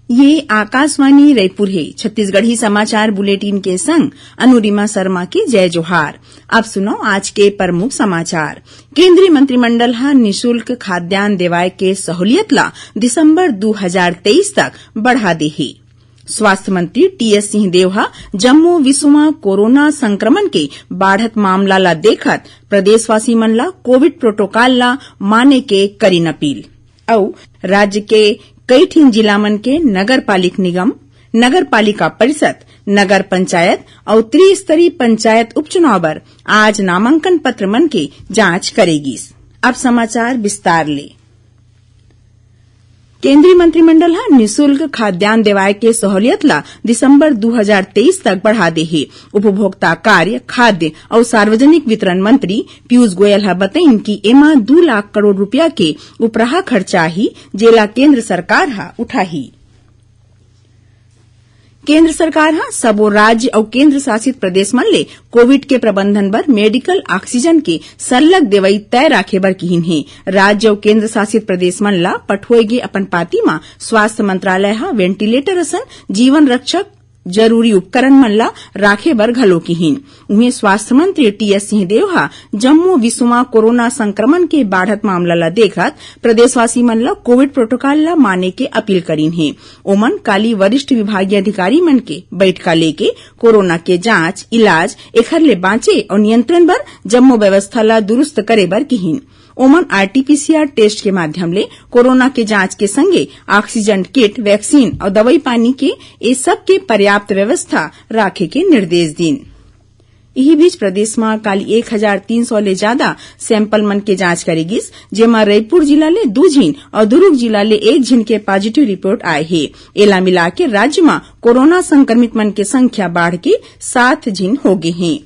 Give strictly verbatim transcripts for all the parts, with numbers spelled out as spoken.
ये आकाशवाणी रायपुर हे। छत्तीसगढ़ी समाचार बुलेटिन के संग अनुरिमा शर्मा के जय जोहार। अब सुनव आज के प्रमुख समाचार। केंद्रीय मंत्रिमंडल ह निशुल्क खाद्यान्न देवाय के सहूलियत ला दिसंबर दू हजार तेईस तक बढ़ा दे हे। स्वास्थ्य मंत्री टीएस सिंहदेव ह जम्मो विश्व म कोरोना संक्रमण के बाढ़त मामला ला देखत प्रदेशवासी मन ला कोविड प्रोटोकॉल ला माने के करिन अपील। अउ राज्य के कई ठिन जिला मन के नगर पालिक निगम, नगर पालिका परिषद, नगर पंचायत अउ त्रिस्तरीय पंचायत उपचुनाव बर आज नामांकन पत्र मन के जांच करे गिस। अब समाचार विस्तार ले। केंद्रीय मंत्रिमंडल ह निशुल्क खाद्यान्न देवाय के सहूलियत ला दिसंबर दू हजार तेईस तक बढ़ा दे हे। उपभोक्ता कार्य, खाद्य अउ सार्वजनिक वितरण मंत्री पीयूष गोयल ह बतइन कि एमा दू लाख करोड़ रुपया के उपराहा खर्चा आही, जेला केंद्र सरकार ह उठाही। केंद्र सरकार ह सबो राज्य अउ केंद्र शासित प्रदेश मन ले कोविड के प्रबंधन बर मेडिकल ऑक्सीजन के सरलग देवई तय राखे बर किहिन हे। राज्य अउ केंद्र शासित प्रदेश मन ला पठोए गे अपन पाती म स्वास्थ्य मंत्रालय ह वेंटिलेटर असन जीवन रक्षक जरूरी उपकरण मन ला राखे बर घलो किहिन। उहें, स्वास्थ्य मंत्री टीएस सिंहदेव ह जम्मो विश्व म कोरोना संक्रमण के बाढ़त मामला ला देखत प्रदेशवासी मन ला कोविड प्रोटोकॉल ला माने के अपील करिन हे। ओमन काली वरिष्ठ विभागीय अधिकारी मन के बइठका लेके कोरोना के जांच, इलाज, एखर ले बांचे अउ नियंत्रण बर जम्मो व्यवस्था ला दुरुस्त करे बर किहिन। ओमन आरटीपीसीआर टेस्ट के माध्यम ले कोरोना के जांच के संगे ऑक्सीजन किट, वैक्सीन अउ दवई पानी के ए सब के पर्याप्त व्यवस्था राखे के निर्देश दीन। इही बीच प्रदेश म काली एक हजार तीन सौ ले जादा सैंपल मन के जांच करे गिस, जेमा रईपुर जिला ले दू झिन अउ दुरूग जिला ले एक झिन के पॉजिटिव रिपोर्ट आए हे। एला मिलाके राज्य म कोरोना संक्रमित मन के संख्या बाढ़ के सात झिन हो गे हे।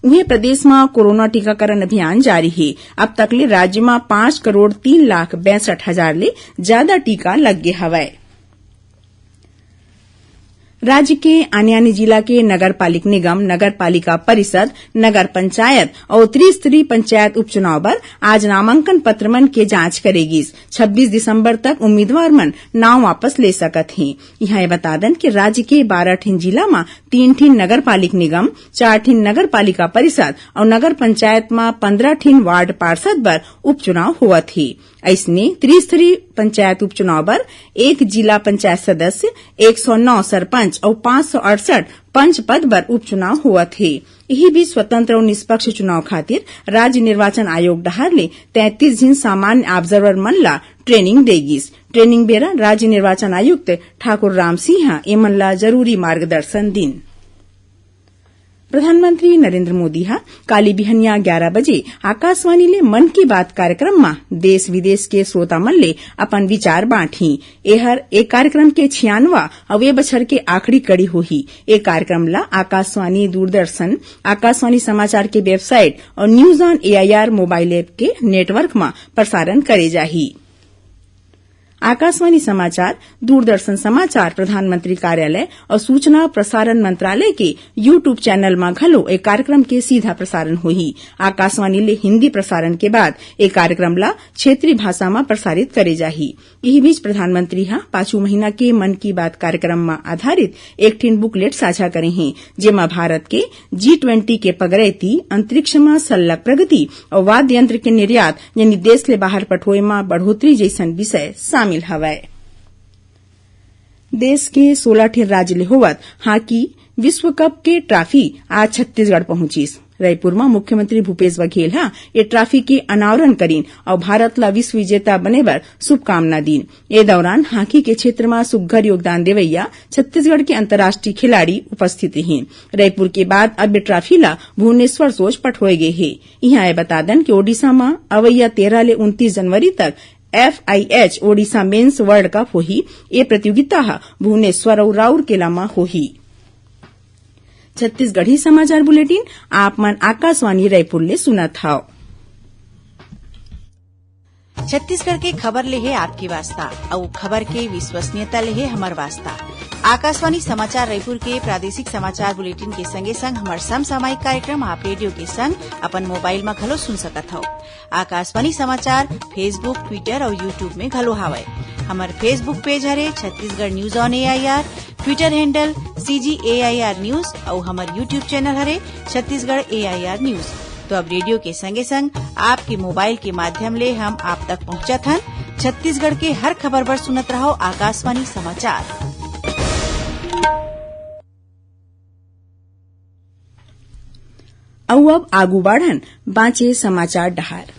उहें, प्रदेश म कोरोना टीकाकरण अभियान जारी हे। अब तक ले राज्य म पांच करोड़ तीन लाख बैसठ हजार ले जादा टीका लग गे हवय। राज्य के आने-आने जिला के नगर पालिक निगम, नगर पालिका परिषद, नगर पंचायत अउ त्रिस्तरीय पंचायत उपचुनाव बर आज नामांकन पत्र मन के जांच करे गिस। छब्बीस दिसंबर तक उम्मीदवार मन नांव वापस ले सकत हें। इहां ये बता दन कि राज्य के बारह ठिन जिला म तीन ठिन नगर पालिक निगम, चार ठिन नगर पालिका परिषद अउ नगर पंचायत म पंद्रह ठिन वार्ड पार्षद बर उपचुनाव होवत हे। अइसने त्रिस्तरीय पंचायत उपचुनाव बर एक जिला पंचायत सदस्य, एक सौ नौ सरपंच अउ पांच सौ अड़सठ पंच पद बर उपचुनाव होवत हे। इही बीच स्वतंत्र अउ निष्पक्ष चुनाव खातिर राज्य निर्वाचन आयोग डहार ले तैंतीस झिन सामान्य ऑब्जर्वर मन ला ट्रेनिंग दे गिस। ट्रेनिंग बेरा राज्य निर्वाचन आयुक्त ठाकुर राम सिंह ह एमन ला जरूरी मार्गदर्शन दीन। प्रधानमंत्री नरेंद्र मोदी ह काली बिहनिया ग्यारा बजे आकाशवाणी ले मन की बात कार्यक्रम म देश विदेश के श्रोता मन ले अपन विचार बांटही। एहर ए कार्यक्रम के छियानवा अउ ए बछर के आखिरी कड़ी होही। ए कार्यक्रम ल आकाशवाणी, दूरदर्शन, आकाशवाणी समाचार के वेबसाइट अउ news on AIR mobile app के नेटवर्क म प्रसारण करे जाही। आकाशवाणी समाचार, दूरदर्शन समाचार, प्रधानमंत्री कार्यालय अउ सूचना प्रसारण मंत्रालय के YouTube चैनल म घलो ए कार्यक्रम के सीधा प्रसारण होही। आकाशवाणी ले हिंदी प्रसारण के बाद ए कार्यक्रम ल क्षेत्रीय भाषा म प्रसारित करे जाही। इही बीच प्रधानमंत्री ह पाछू महीना के मन की बात कार्यक्रम म आधारित एक ठिन बुकलेट साझा करे हें, जेमा भारत के जी ट्वेंटी के पगरैती, अंतरिक्ष म सल्लक प्रगति अउ वाद्य यंत्र के निर्यात यानी देश ले बाहर पठोए म बढ़ोतरी जइसन विषय शामिल हवय। देश के सोलह ठिन राज्य ले होवत हॉकी विश्व कप के ट्रॉफी आज छत्तीसगढ़ पहुंचिस। रईपुर म मुख्यमंत्री भूपेश बघेल ह ए ट्रॉफी के अनावरण करिन अउ भारत ला विश्व विजेता बने बर शुभकामना दीन। ए दौरान हॉकी के क्षेत्र म सुग्घर योगदान देवइया छत्तीसगढ़ के अंतर्राष्ट्रीय खिलाड़ी उपस्थित रिहिन। रईपुर के बाद अब ए ट्रॉफी ला भुवनेश्वर सोज पठोए गे हे। इहां ए बता दन कि ओडिशा म अवइया तेरह ले उनतीस जनवरी तक FIH Odisha mains world cup होही। ए प्रतियोगिता ह भुवनेश्वर अउ राउरकेला म होही। छत्तीसगढ़ी समाचार बुलेटिन आप मन आकाशवाणी रायपुर ले सुनत हव। छत्तीसगढ़ के खबर ले हे आपके वास्ता, अउ खबर के विश्वसनीयता ले हे हमर वास्ता। आकाशवाणी समाचार रायपुर के प्रादेशिक समाचार बुलेटिन के संगे संग हमर समसामयिक कार्यक्रम आप रेडियो के संग अपन मोबाइल म घलो सुन सकत हव। आकाशवाणी समाचार Facebook, Twitter अउ YouTube में घलो हावय। हमर Facebook page हरे Chhattisgarh news on A I R, Twitter handle C G A I R news अउ हमर YouTube channel हरे Chhattisgarh A I R news। तो अब रेडियो के संगे संग आपके मोबाइल के माध्यम ले हम आप तक पहुंचत हन। छत्तीसगढ़ के हर खबर बर सुनत रहो आकाशवाणी समाचार। अउ अब आगू बाढ़न बांचे समाचार डहार।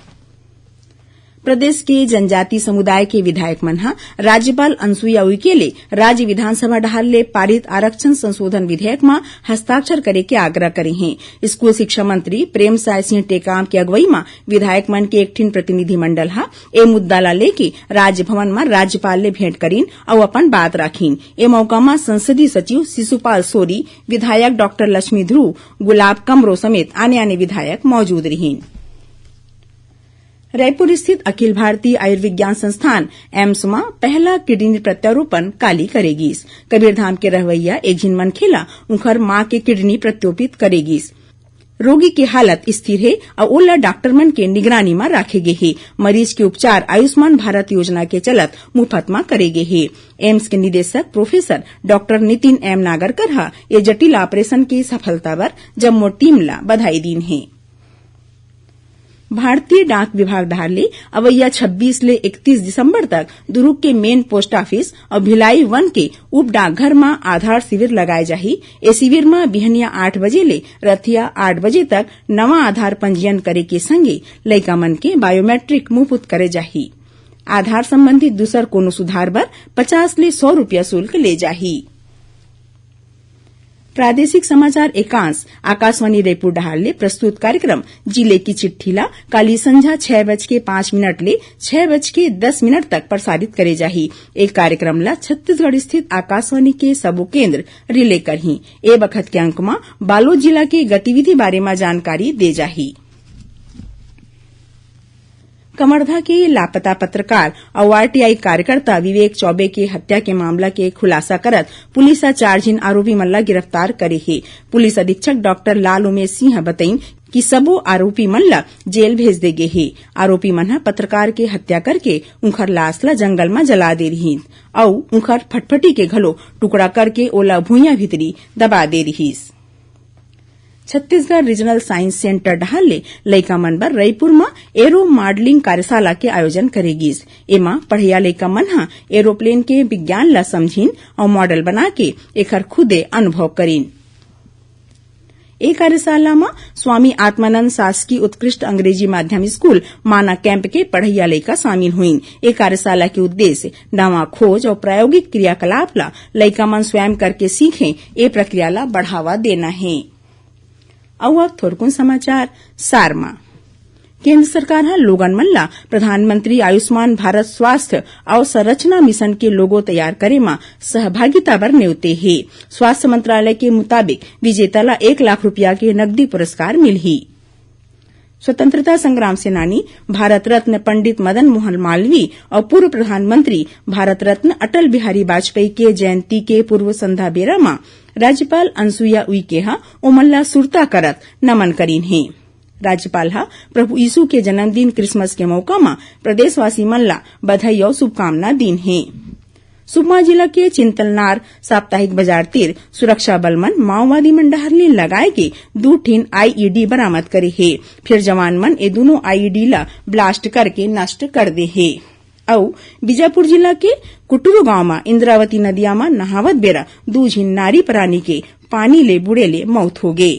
प्रदेश के जनजाति समुदाय के विधायक मन ह राज्यपाल अनुसुईया उइके ले राज्य विधानसभा डहार ले पारित आरक्षण संशोधन विधेयक म हस्ताक्षर करे के आग्रह करे हें। स्कूल शिक्षा मंत्री प्रेमसाय सिंह टेकाम के अगुवई म विधायक मन के एक ठिन प्रतिनिधिमंडल ह ए मुद्दा ला लेके राजभवन म राज्यपाल ले भेंट करिन अउ अपन बात राखिन। ए मौका म संसदीय सचिव शिशुपाल सोरी, विधायक डॉक्टर लक्ष्मी ध्रुव, गुलाब कमरो समेत आने-आने विधायक मौजूद रिहिन। रायपुर स्थित अखिल भारतीय आयुर्विज्ञान संस्थान एम्स म पहला किडनी प्रत्यारोपण काली करे गिस। कबीरधाम के रहवइया एक झिन मनखे ला उंखर मां के किडनी प्रत्यारोपित करे गिस। रोगी के हालत स्थिर हे अउ ओला डॉक्टर मन के निगरानी म राखे गे हे। मरीज के उपचार आयुष्मान भारत योजना के चलत मुफ्त म करे गे हे। एम्स के निदेशक professor doctor Nitin M Nagarkar ह ए जटिल ऑपरेशन के सफलता बर जम्मो टीम ला बधाई दीन हे। भारतीय डाक विभाग डहार ले अवइया छब्बीस ले इकतीस दिसंबर तक दुरूग के मेन पोस्ट ऑफिस अउ भिलाई वन के उप डाकघर म आधार शिविर लगाए जाही। ए शिविर म बिहनिया आठ बजे ले रथिया आठ बजे तक नवा आधार पंजीयन करे के संगे लइका मन के बायोमेट्रिक मुफुत करे जाही। आधार संबंधी दूसर कोनो सुधार बर पचास ले सौ रुपया शुल्क ले जाही। प्रादेशिक समाचार एकांश आकाशवाणी रायपुर डहार ले प्रस्तुत कार्यक्रम जिले की चिट्ठी ला काली संझा छह बज के पाँच मिनट ले छह बज के दस मिनट तक प्रसारित करे जाही। ए कार्यक्रम ला छत्तीसगढ़ स्थित आकाशवाणी के सबो केंद्र रिले करही। ए बखत के अंक म बालोद जिला के गतिविधि बारे म जानकारी दे जाही। कवर्धा के लापता पत्रकार अउ आरटीआई कार्यकर्ता विवेक चौबे के हत्या के मामला के खुलासा करत पुलिस ह चार झिन आरोपी मन ला गिरफ्तार करे हे। पुलिस अधीक्षक डॉक्टर लाल उमेश सिंह ह बतइन कि सबो आरोपी मन ला जेल भेज दे गे हे। आरोपी मन ह पत्रकार के हत्या करके उंखर लाश ला जंगल म जला दे रिहिन अउ उंखर फटफटी के घलो टुकड़ा करके ओला भुइयां भीतरी दबा दे रिहिस। छत्तीसगढ़ रीजनल साइंस सेंटर डहार ले लइका मन बर रईपुर म एरो मॉडलिंग कार्यशाला के आयोजन करे गिस। एमा पढ़इया लइका मन ह एरोप्लेन के विज्ञान ल समझिन अउ मॉडल बना के एखर खुदे अनुभव करिन। ए कार्यशाला म स्वामी आत्मानंद शासकीय उत्कृष्ट अंग्रेजी माध्यम स्कूल माना कैंप के पढ़इया लइका शामिल होइन। ए कार्यशाला के उद्देश्य नवा खोज अउ प्रायोगिक क्रियाकलाप ल लइका मन स्वयं करके सीखें, ए प्रक्रिया ल बढ़ावा देना हे। अउ अब थोरकुन समाचार सार म। केंद्र सरकार ह लोगन मन ला प्रधानमंत्री आयुष्मान भारत स्वास्थ्य अवसंरचना मिशन के लोगो तैयार करे म सहभागिता बर नेवते हे। स्वास्थ्य मंत्रालय के मुताबिक विजेता ला एक लाख रुपया के नकदी पुरस्कार मिलही। स्वतंत्रता संग्राम सेनानी भारत रत्न पंडित मदन मोहन मालवीय अउ पूर्व प्रधानमंत्री भारत रत्न अटल बिहारी वाजपेयी के जयंती के पूर्व संध्या बेरा म राज्यपाल अनुसुईया उइके ह ओमन ला सुरता करत नमन करिन हे। राज्यपाल ह प्रभु यीशु के जन्मदिन क्रिसमस के मौका म प्रदेशवासी मन ला बधाई अउ शुभकामना दीन हे। सुकमा जिला के चिंतलनार साप्ताहिक बाजार तीर सुरक्षा बल मन माओवादी मन डहार ले लगाए गे दू ठिन आईईडी बरामद करे हे। फेर जवान मन ए दूनों आईईडी ला ब्लास्ट करके नष्ट कर दे हे। अउ बीजापुर जिला के कुटरू गांव म इंद्रावती नदिया म नहावत बेरा दू झिन नारी प्राणी के पानी ले बूड़े ले मौत हो गे।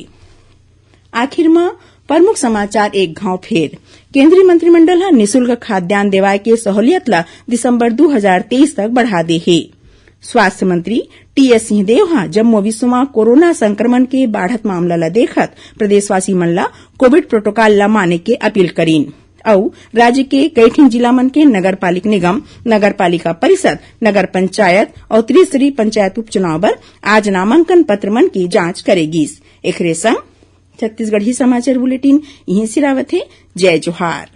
आखिर म प्रमुख समाचार एक घांव फेर। केंद्रीय मंत्रिमंडल ह निशुल्क खाद्यान्न देवाय के सहूलियत ल दिसंबर दू हजार तेईस तक बढ़ा दे हे। स्वास्थ्य मंत्री टीएस सिंहदेव ह जम्मो विश्व म कोरोना संक्रमण के बाढ़त मामला ल देखत प्रदेशवासी मन ल कोविड प्रोटोकॉल ल माने के अपील करिन। अउ राज्य के कई ठिन जिला मन के नगर पालिक निगम, नगर पालिका परिषद, नगर पंचायत अउ त्रिस्तरीय पंचायत उपचुनाव बर आज नामांकन पत्र मन के जांच करे गिस। एखरे संग छत्तीसगढ़ी समाचार बुलेटिन इहें सिरावत हे। जय जोहार।